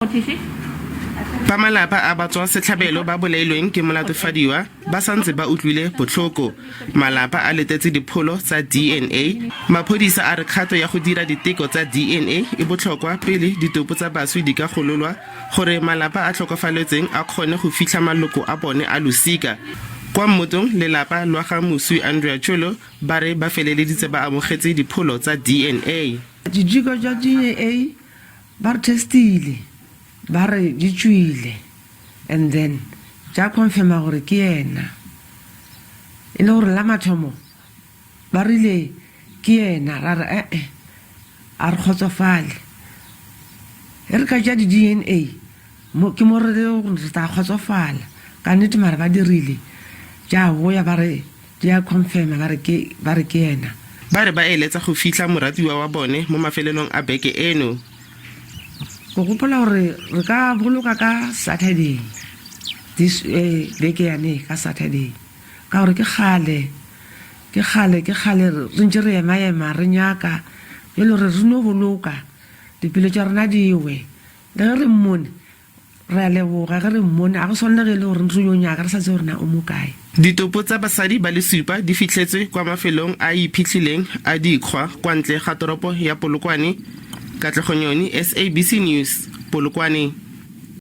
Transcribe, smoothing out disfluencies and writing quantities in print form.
Ba malapa a batswa setlhabelo ba bolailweng ke molatofadiwa ba santse ba utlwile botlhoko. Malapa a letetse dipholo tsa DNA. Maphodisa a re kgato ya go dira diteko tsa DNA e botlhokwa pele ditopo tsa baswi di ka gololwa gore malapa a tlhokofaletsweng a kgone go fitlha maloko a bone a losika. Kwa Mmotong, lelapa lwa ga moswi Andrea Cholo ba re ba feleleditse ba amogetse dipholo tsa DNA. Diteko tsa DNA ba re testile ba re di tšwile and then tša confirma gore ke yena e le gore la mathomo ba rile ke yena ra re ee a re kgotsofale e re ka tša di-DNA mo ke mo re le re tla kgotsofala ka nnete mara ba dirile tša boya ba re Di a confirma ba re ke ba re ke yena. Ba re ba eletsa go fitlha moratiwa wa bone mo mafelelong a beke eno. Ke gopola gore re ka boloka ka Saturday this eh, beke yane ka Saturday ka gore ke kgale ke kgale ke kgale re ntse re ema ema re nyaka jalo re re no boloka dipelo tša rena di we le ge re mmone Re a leboga ge re mmone, a go swane le ge e le gore re yo nyaka re sa tsebe gore na o mo kae. Ditopo tsa basadi ba le supa di fitlhetswe kwa mafelong a a iphitlhileng a dikgwa kwa ntle ga toropo ya Polokwane. Katlego Nyoni, SABC News, Polokwane.